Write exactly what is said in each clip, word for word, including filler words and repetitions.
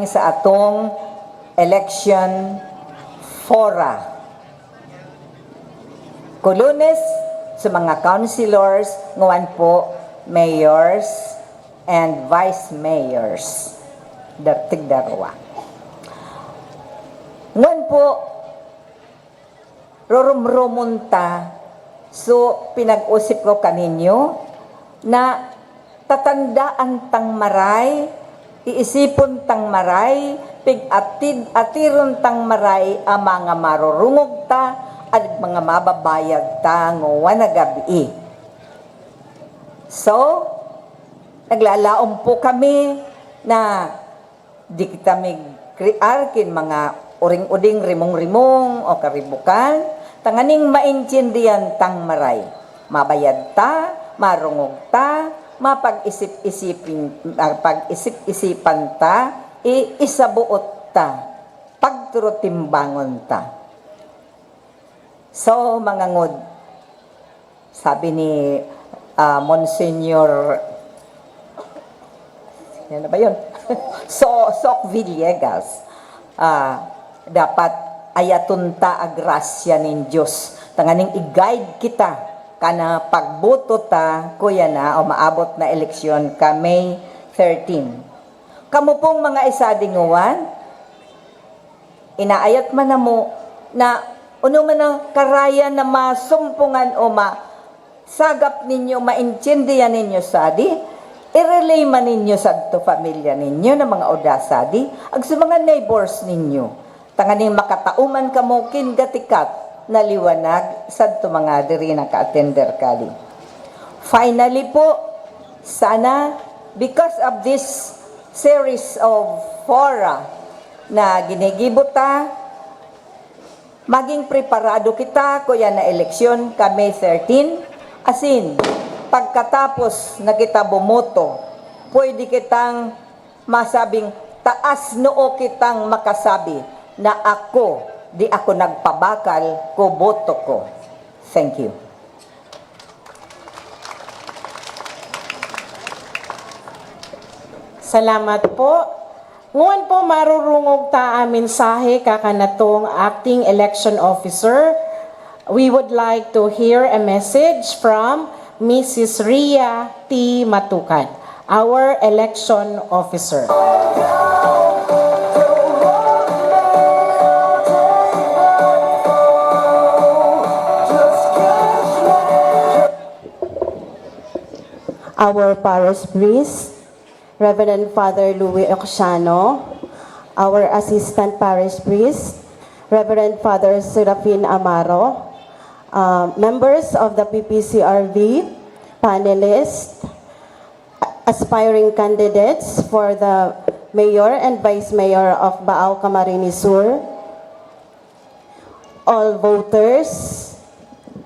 sa atong election fora. Kulunes sa mga councilors, nguan po, mayors and vice mayors. Dar-, tigdarwa. Nguan po, rurumrumon ta. So, pinag-usip ko kaninyo na tatandaan tang maray, iisipon tang maray, pig-atid-atiron tang maray ang mga marurungog ta at mga mababayag ta nguwan na gabii. So, naglalaom po kami na di kita migkriar kin mga uring-uding rimong-rimong o karibukan, tanganing maintindihan tang maray. Mabayad ta, marungog ta, mapag-isip-isipin, mapag-isip-isipan ta, i-, isabuot ta, pagturutimbangon ta. So, mga ngod, sabi ni, ah, Monsignor, sino na ba yun? So, Sok Villegas, ah, dapat ayaton ta a grasya nin Diyos. Tanganing i-guide kita, kana pagboto ta, kuya na, o maabot na eleksyon ka May thirteen. Kamo pong mga isadingowan, inaayat man namo na ano man ang karayan na masumpungan o masagap ninyo, maintindihan ninyo sadi, i-relay man ninyo sadto pamilya ninyo na mga oda sadi, ag sa mga neighbors ninyo, tanganing makatao man kamo kin gatikat na liwanag sadto mga diri naka-attender kadi. Finally po, sana, because of this series of fora na ginigibo ta, maging preparado kita, kuya, na eleksyon ka May thirteen, asin, pagkatapos na kita bumoto, pwede kitang masabing taas noo kitang makasabi na ako, di ako nagpabakal, ko boto ko. Thank you. Salamat po. Ngunyan po, marurungog ta an mensahe kakan natong Acting Election Officer. We would like to hear a message from Missus Ria T. Matukad, our election officer. Our parish priest, Reverend Father Louis Oxiano, our Assistant Parish Priest, Reverend Father Serafin Amaro, uh, members of the P P C R V, panelists, aspiring candidates for the Mayor and Vice Mayor of Baao, Camarines Sur, all voters,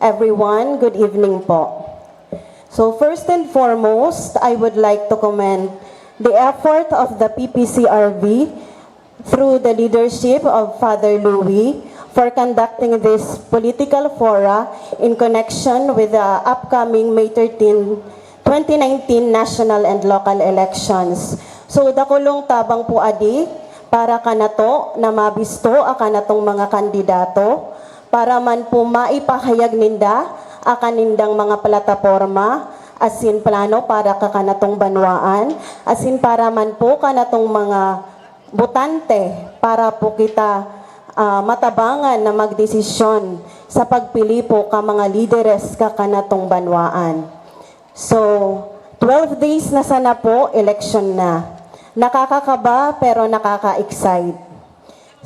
everyone, good evening po. So first and foremost, I would like to commend the effort of the P P C R V through the leadership of Father Louis for conducting this political fora in connection with the upcoming May thirteen, twenty nineteen national and local elections. So dakulong tabang po adi para kanato na mabisto akan natong mga kandidato para man po maipahayag ninda akan nindang mga plataporma asin plano para kakan natong banwaan asin para man po kanatong mga botante para po kita, ah, matabangan na magdesisyon sa pagpili po ka mga lideres kakan natong banwaan. So, twelve days na sana po, eleksyon na. Nakakakaba pero nakaka-excite.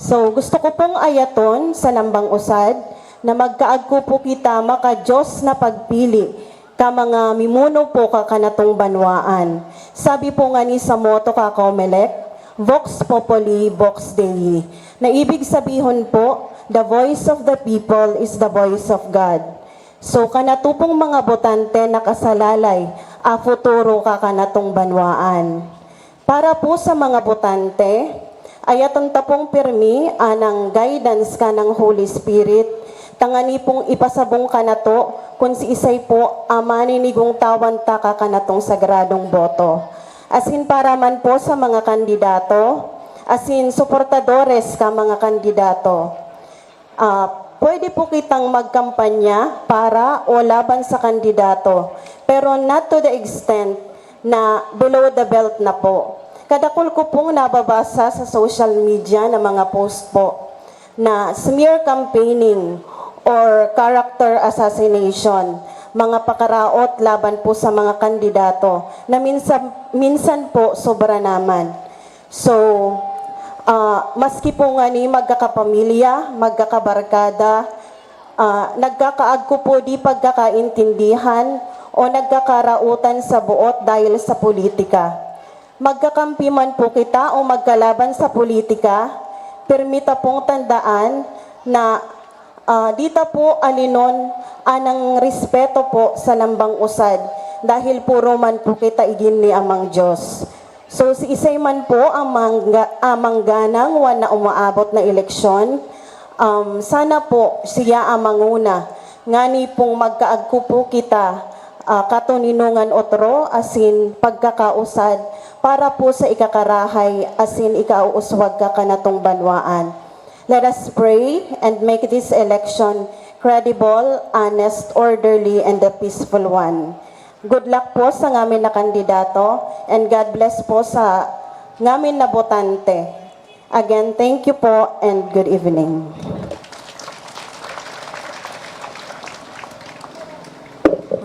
So, gusto ko pong ayaton sa nambang usad na magkaagko po kita maka-Diyos na pagpili ka mga mimuno po kakan natong banwaan. Sabi po ngani sa moto ka Comelec, Vox Populi, Vox Dei, na ibig sabihon po, the voice of the people is the voice of God. So, kanato pong mga botante nakasalalay a futuro kakan natong banwaan. Para po sa mga botante, ayaton ta pong pirmi anang guidance kanang Holy Spirit, tangani pong ipasabong kanato kun siisay po a maninigong tawan ta kakan natong sagradong boto. Asin para man po sa mga kandidato, asin suportadores kan mga kandidato. Ah, pwede po kitang magkampanya para o laban sa kandidato, pero not to the extent na below the belt na po. Kadakul ko pong nababasa sa social media na mga post po na smear campaigning or character assassination, mga pakaraot laban po sa mga kandidato na minsan, minsan po sobra naman. So, ah, maski po ngani magkakapamilya, magkakabarkada, ah, nagkakaagko po di pagkakaintindihan o nagkakarautan sa buot dahil sa politika. Magkakampi man po kita o magkalaban sa politika, pirmi ta pong tandaan na, ah, di ta po alinon anang respeto po sa lambang usad, dahil puro man po kita igin ni Amang Diyos. So, siisay man po ang mangga-, ang mangganang wan na umaabot na eleksyon, um, sana po siya ang manguna, ngani pong magkaagko po kita, ah, katoninongan otro asin pagkakausad para po sa ikakarahay asin ikauuswag ka kanatong banwaan. Let us pray and make this election credible, honest, orderly, and a peaceful one. Good luck po sa ngamin na kandidato, and God bless po sa ngamin na botante. Again, thank you po and good evening.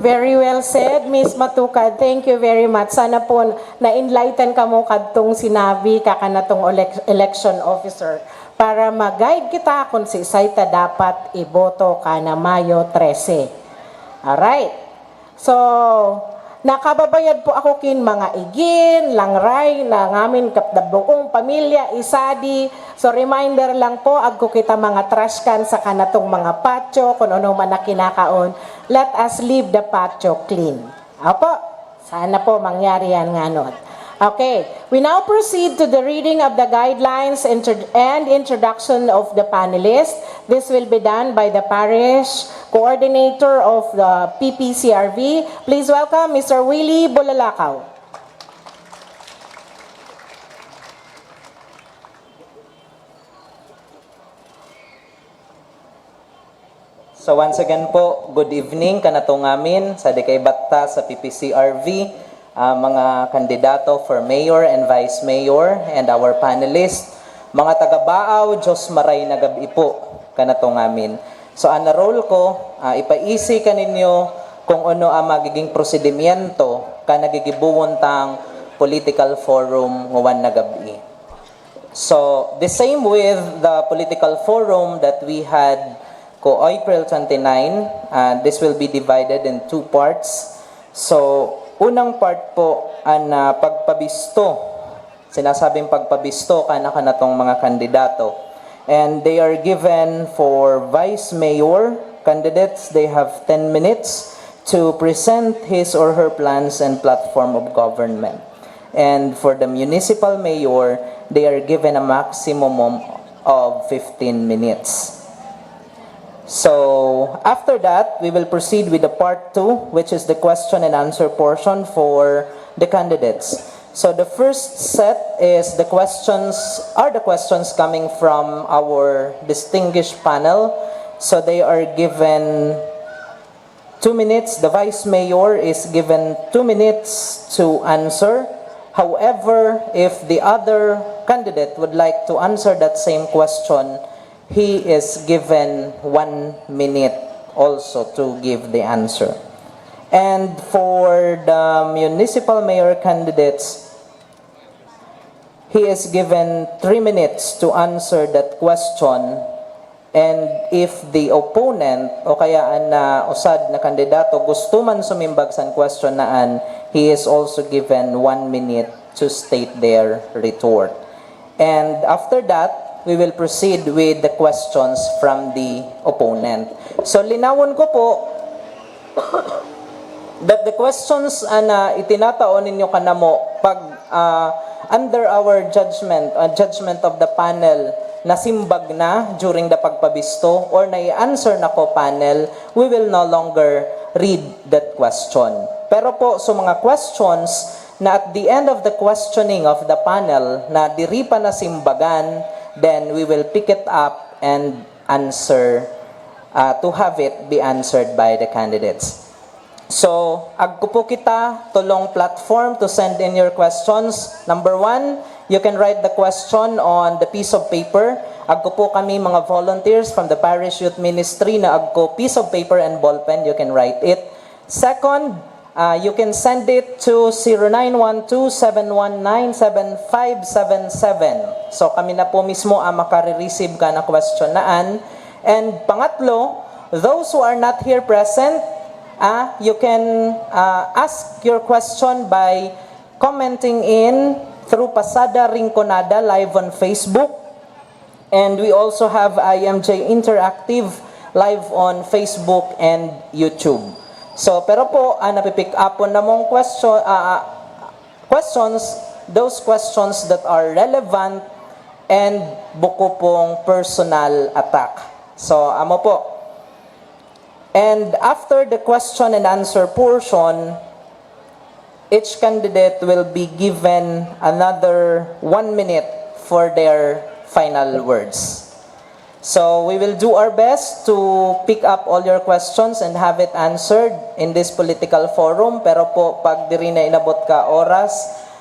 Very well said, Miss Matukad. Thank you very much. Sana po na-enlighten kamo kadtong sinabi kakanatong elec- election officer para ma-guide kita kung siisay ta dapat iboto kana Mayo trese. Alright. So, nakababayad po ako kin mga igin, langray, na ngamin kap-, da bukong pamilya, isadi. So, reminder lang po, agko kita mga trash can sa kanatong mga patio, kung ano man na kinakaon, let us leave the patio clean. Opo, sana po mangyari yan nganot. Okay, we now proceed to the reading of the guidelines intro- and introduction of the panelists. This will be done by the parish coordinator of the P P C R V. Please welcome Mister Willie Bulalakaw. So once again po, good evening kanato ngamin sa di kaiba ta sa P P C R V, ah, mga kandidato for mayor and vice mayor, and our panelist, mga taga-Baaw, Diyos maray na gab-i po kanato ngamin. So an role ko, ah, ipaisi kaninyo kung ano ang magiging prosedimyento kan nagigibohon tang political forum ngwan na gab-i. So, the same with the political forum that we had ko April twenty-nine, uh, this will be divided in two parts. So, unang part po, an ah, pagpabisto, sinasabing pagpabisto kana kanatong mga kandidato. And they are given for vice mayor candidates, they have ten minutes to present his or her plans and platform of government. And for the municipal mayor, they are given a maximum of fifteen minutes. So, after that, we will proceed with the part two, which is the question and answer portion for the candidates. So, the first set is the questions, are the questions coming from our distinguished panel. So, they are given two minutes, the vice mayor is given two minutes to answer. However, if the other candidate would like to answer that same question, he is given one minute also to give the answer. And for the municipal mayor candidates, he is given three minutes to answer that question. And if the opponent o kaya an ah, usad na kandidato gusto man sumimbag san question na an, he is also given one minute to state their retort. And after that, we will proceed with the questions from the opponent. So linawon ko po that the questions ah, na itinatao ninyo kanamo pag ah, under our judgment, ah, judgment of the panel, nasimbag na during the pagpabisto or nai-answer na ko panel, we will no longer read that question. Pero po, so mga questions na at the end of the questioning of the panel na diri pa nasimbagan, then we will pick it up and answer, uh, to have it be answered by the candidates. So, agko po kita tolong platform to send in your questions. Number one, you can write the question on the piece of paper. Agko po kami mga volunteers from the Parish Youth Ministry na agko piece of paper and ballpen, you can write it. Second, uh, you can send it to zero nine one two seven one nine seven five seven seven. So, kami na po mismo ang makare-receive ka na question na an. And pangatlo, those who are not here present, ah, you can, ah, ask your question by commenting in through Pasada Rinconada live on Facebook. And we also have I M J Interactive live on Facebook and YouTube. So, pero po, ang napipick upon namong question, ah, ah, questions, those questions that are relevant and buko pong personal attack. So, amo po. And after the question and answer portion, each candidate will be given another one minute for their final words. So, we will do our best to pick up all your questions and have it answered in this political forum. Pero po, pag diri na inabot ka oras,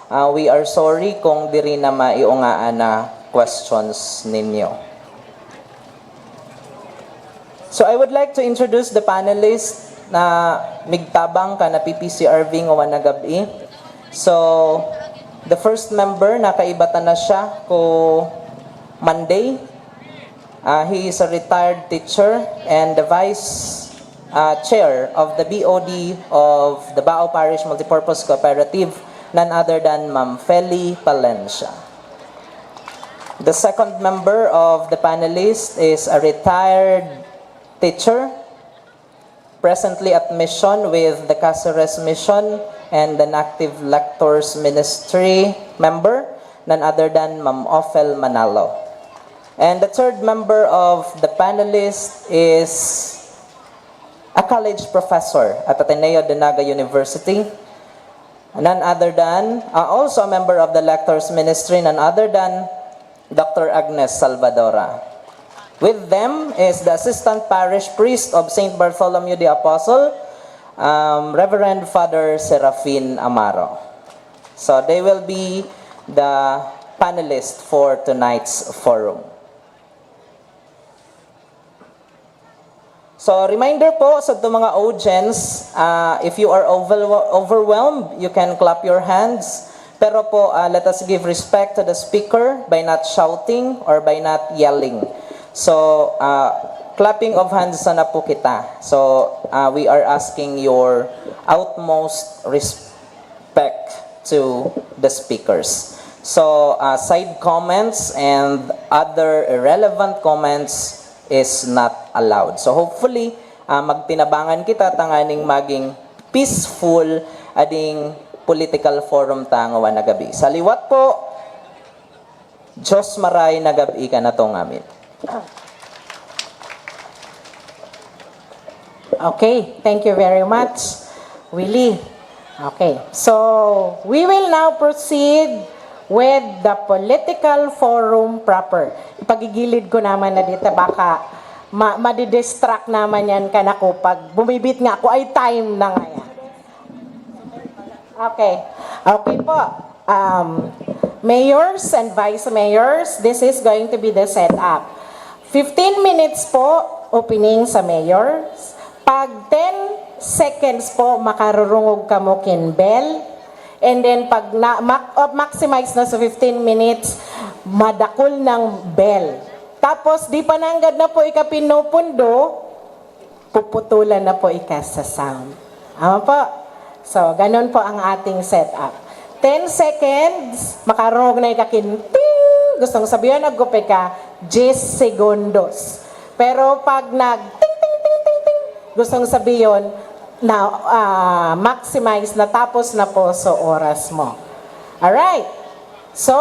ah, we are sorry kung diri na maiungaan na questions ninyo. So, I would like to introduce the panelists na migtabang kan P P C R V ngona na gab-i. So, the first member, nakaibatan na siya ko Monday. Ah, he is a retired teacher and the vice, ah, chair of the B O D of the Bao Parish Multipurpose Cooperative, none other than Ma'am Feli Palencia. The second member of the panelist is a retired teacher, presently at mission with the Caceres Mission and an active lectors ministry member, none other than Ma'am Ophel Manalo. And the third member of the panelist is a college professor at Ateneo de Naga University, none other than, uh, also a member of the lectors ministry, none other than Doctor Agnes Salvadora. With them is the Assistant Parish Priest of Saint Bartholomew the Apostle, um, Reverend Father Serafin Amaro. So they will be the panelists for tonight's forum. So, reminder po sa mga audience, ah, if you are overwhel-, overwhelmed, you can clap your hands. Pero po, ah, let us give respect to the speaker by not shouting or by not yelling. So, ah, clapping of hands sana po kita. So, ah, we are asking your utmost respect to the speakers. So, uh, side comments and other irrelevant comments is not allowed. So, hopefully, uh, magtinabangan kita tanganing maging peaceful ading political forum ta ngona na gab-i. Sa liwat po, Diyos maray na gab-i kanatong amin. Okay, thank you very much, Willie. Okay, so we will now proceed with the political forum proper. Ipagigilid ko naman na dito, baka ma- madidistract naman yan kanako pag bumibit nga ako, ay time na nga yan. Okay. Okay po. Um, mayors and vice mayors, this is going to be the setup. Fifteen minutes po, opening sa mayors. Pag ten seconds po, makarurungog kamo kin bell. And then, pag na, ma- uh, maximize na sa fifteen minutes, madakol ng bell. Tapos, di pa nanggad na po ika pinupundo, puputulan na po ika sa sound. Tama po? So, ganun po ang ating setup. Ten seconds, makarungog na ika kin ting! Gustong sabihin, nagkupit ka, diyes segundos. Pero pag nag ting, ting, ting, ting, ting, gustong sabihin, na, ah, maximize, natapos na po sa oras mo. Alright. So,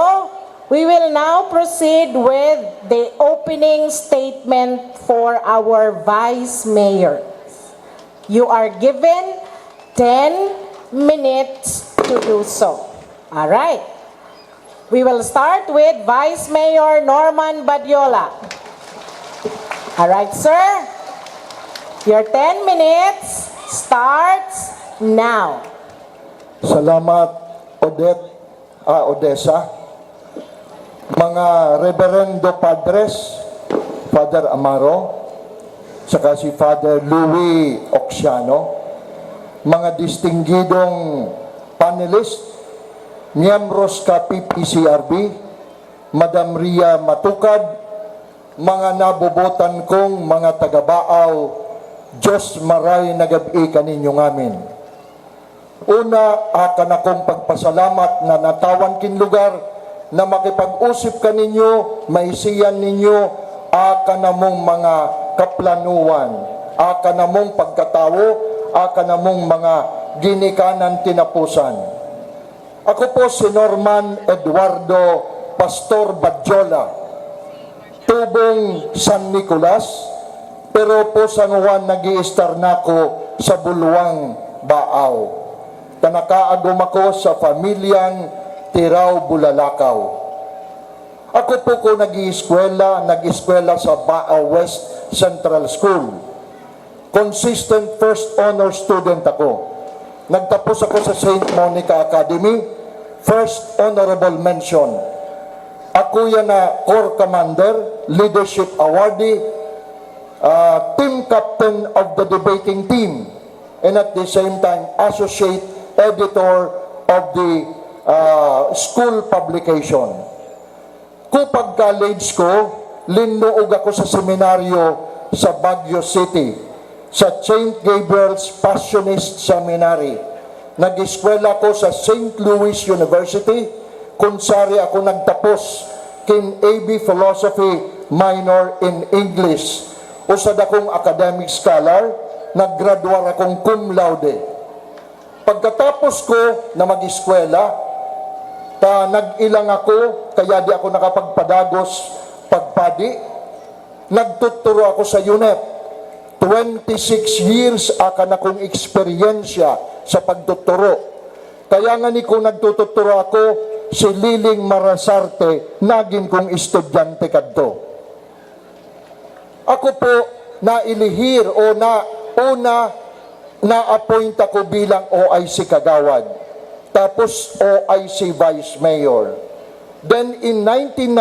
we will now proceed with the opening statement for our vice mayor. You are given ten minutes to do so. All right. We will start with Vice Mayor Norman Badiola. All right, sir. Your ten minutes starts now. Salamat, Odette, ah, Odessa. Mga Reverendo Padres, Father Amaro, saka si Father Louis Oxiano, mga distinggidong panelist, miyembros ka P P C R B, Madam Ria Matukad, mga nabobotan kong mga taga-Baaw, Diyos maray na gab-i kaninyo ngamin. Una, akan akong pagpasalamat na natawan kin lugar na makipag-usip kaninyo, maisiyan ninyo akan namong mga kaplanuan, akan namong pagkatawo, akan namong mga ginikanan tinapusan. Ako po si Norman Eduardo Pastor Badjola, tubong San Nicolas, pero po sa ngawan nag-iistar na ako sa Bulwang, Baaw. Ta nakaagom ako sa pamilyang Tirao Bulalakaw. Ako po ko nag-iiskwela, nag-eskwela sa Baaw West Central School. Consistent first honor student ako. Nagtapos ako sa Saint Monica Academy, first honorable mention. Ako yan na Corps Commander, Leadership Awardee, ah, Team Captain of the Debating Team, and at the same time, Associate Editor of the ah, School Publication. Ku pag-college ko, linnuog ako sa seminaryo sa Baguio City, sa Saint Gabriel's Passionist Seminary. Nag-eskwela ako sa Saint Louis University, kun sari ako nagtapos kin A B Philosophy minor in English. Usa dakong academic scholar, naggraduar akong cum laude. Pagkatapos ko na mag-eskwela, ta nag-ilang ako, kaya di ako nakapagpadagos pagpadi. Nagtuturo ako sa UNEP. Twenty-six years akan akong eksperyensya sa pagtuturo. Kaya ngani kung nagtututuro ako, si Liling Marasarte, nagin kong estudyante kadto. Ako po, nailihir o na, una, na-appoint ako bilang O I C Kagawad, tapos O I C Vice Mayor. Then in nineteen